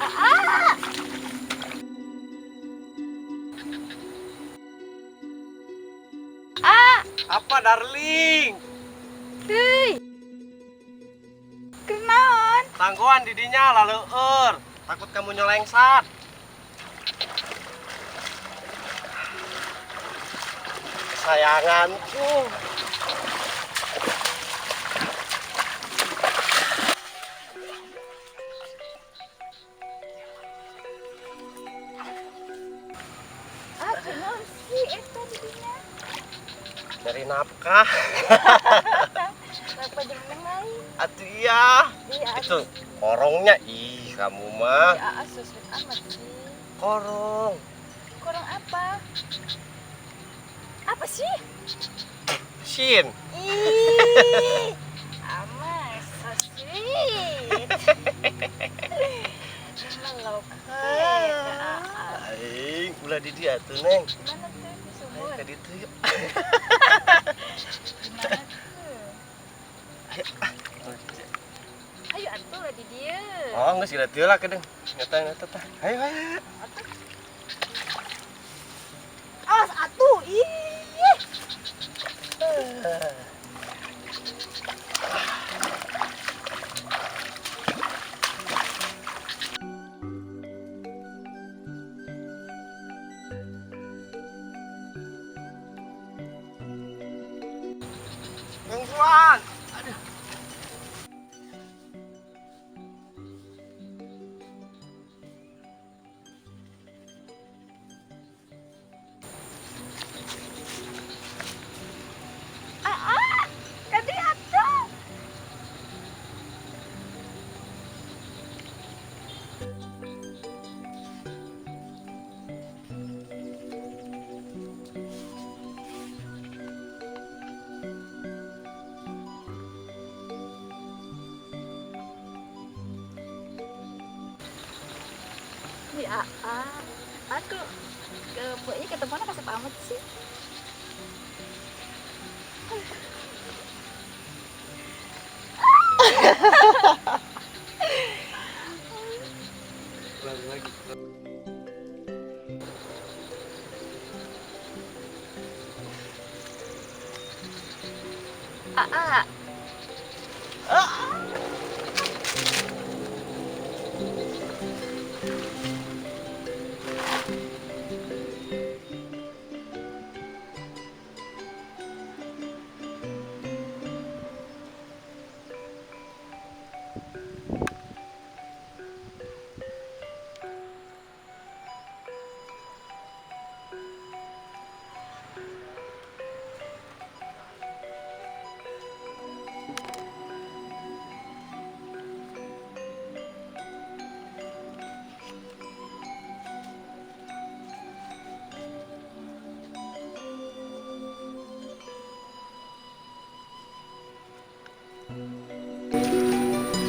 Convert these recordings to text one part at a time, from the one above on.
Aa. Ah, Apa, darling? Hei. Kunaon? Tangguhan didinya laleur. Takut kamu nyolengsat. Kesayanganku. Ah, kunaon sih eta didinya? Nyari nafkah. Kenapa jeung lain? Atuh iya. Iya, Itu korongnya. Ih, kamu mah. Ya, ah, so sweet amat sih. Korong. Korong apa? Apa sih? Sin. Ih, amat so sweet. Melok. Aing, ulah di dia tuh, Neng. Mana tuh di Ayo sumur? ke ditu yuk. Di mana tuh? Ayo, ah. Ayo atuh lah di dia. Oh, geus geura teu lah kedeung. Nyata nyata tah. Ayo, ayo, ayo. Atuh. Awas atuh. Ih. Bungsuan. Aduh. Ah, ah. Kadi atuh. Ya, ah. Aku ke pokoknya ketemu kasep amat sih. Lagi lagi. Ah, ah. Ah.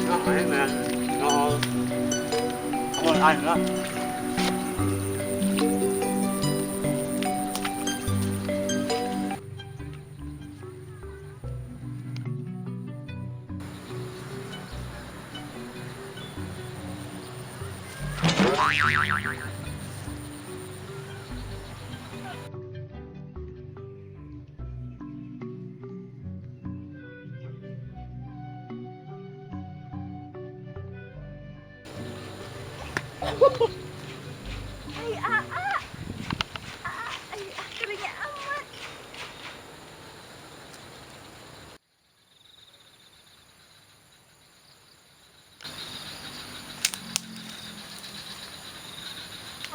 Nó phải mà nó không còn ai nữa. Ay, ah, ah. Ah, ay, ah, keringnya amat.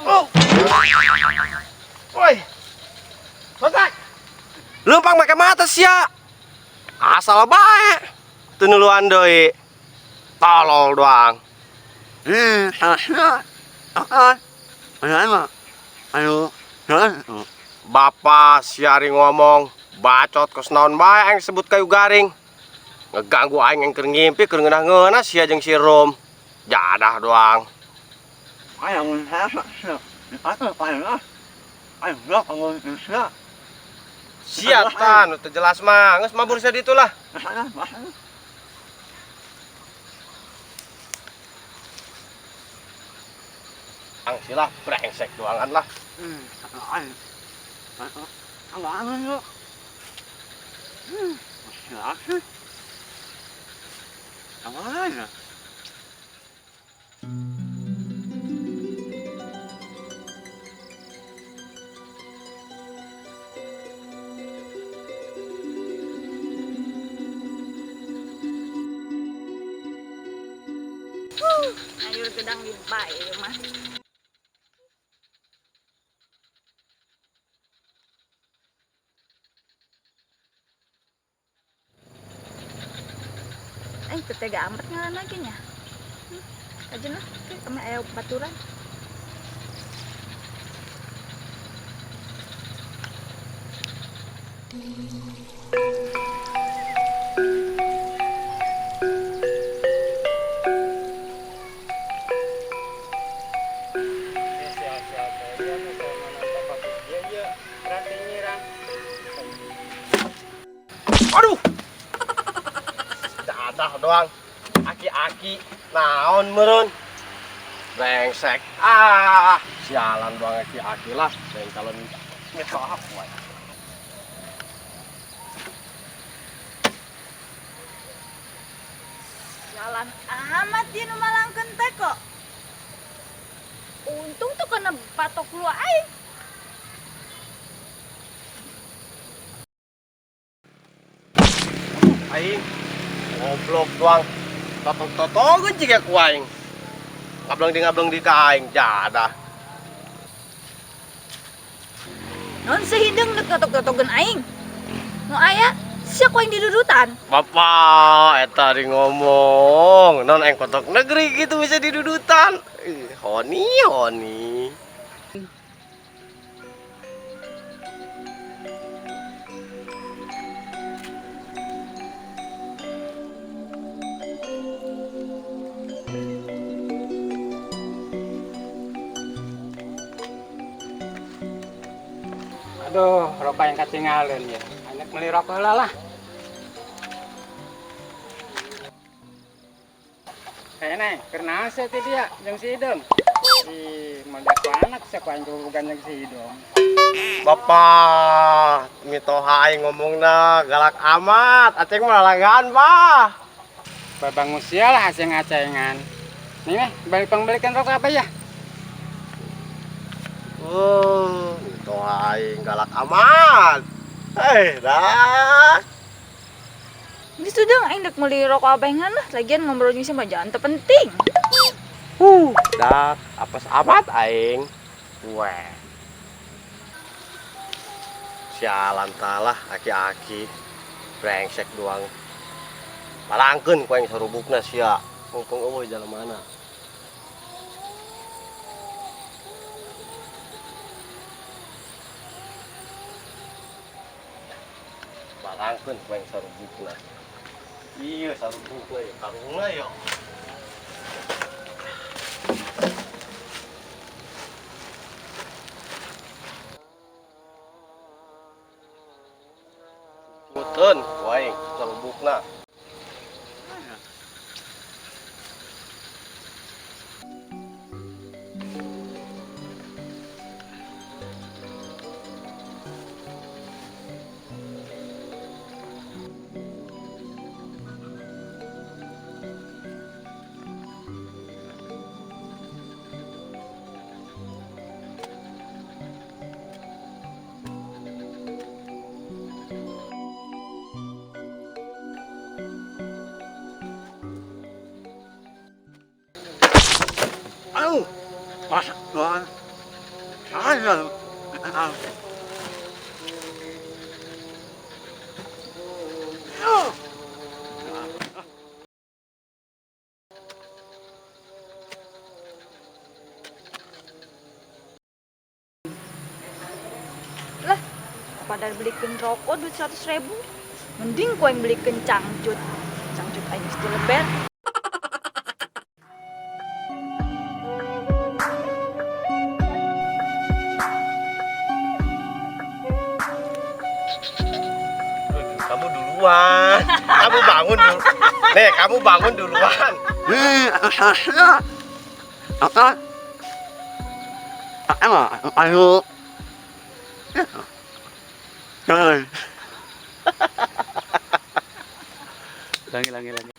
Oh. Woi. Selesai. Lempang make mata sia. Asal bae. Teu nuluan deui. Tolol doang. Bapak siari ngomong, bacot kos naon bae aing sebut kayu garing. Ngeganggu aing yang keur ngimpi keur ngeunah-ngeunah sia jeung si Rom. Jadah doang. Sia tan, teu jelas mah. Geus mabur sia ditu lah. Ang sila brengsek doangan lah. Ay. Ano yun? Siapa? Apa? Ayur gedang di bae ieu mah. Eh, teu tega amat ngaran lagi nya. Kajeun lah, ke kami aya baturan. Aduh. Dadah doang. Aki-aki naon meureun. Brengsek. Ah, sialan doang aki-aki lah. Dan calon mitoha kuat. Jalan amat dia nu malangkeun teh kok. Untung tuh kena patok lu aing. Aing goblok doang. Totok-totokeun jiga ku aing. Ngableng di ngableng di ka aing jadah. Non sehideung deuk totok-totokeun aing. Nu aya sia ku aing didudutan. Bapak, eta ari ngomong, non aing kotok negeri gitu bisa didudutan. Ih, honi honi. Aduh, rokok yang ketinggalan ya. Anak beli rokok lah lah. Neng, karena saya tadi ya, yang si Idung. Di mendaku anak siapa yang bukan yang si Idung. Bapak, mitoha aing ngomongna galak amat, aceng mah lalagaan, Pak. Babang usia lah aceng-acengan. Nih, nih, balik pembelikan rokok apa ya? Oh, mitoha aing galak amat. Dah. Geus sudah aing dek meuli rokok abengan lah, lagian ngobrol jeung si mah jangan teu penting. Dak, apes amat aing. Weh. Sialan talah aki-aki. Brengsek doang. Palangkeun ku aing sarubukna sia. Mumpung eueuh jalan mana. Balangkeun ku aing sarubukna. Iya, sarubukna ya, karungna ya. Muteun ku aing sarubukna. Aduh, masak doang. Saya. Lah, pada belikan rokok duit 100.000, mending ku yang belikan cangcut. Cangcut aing geus dilebet. Kamu duluan. Kamu bangun dulu. Nih, kamu bangun duluan. Apa? Emang anu. Jangan. Lagi lagi lagi.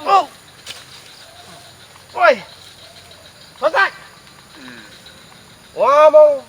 Oh. Woi. Sotak. Ngomong.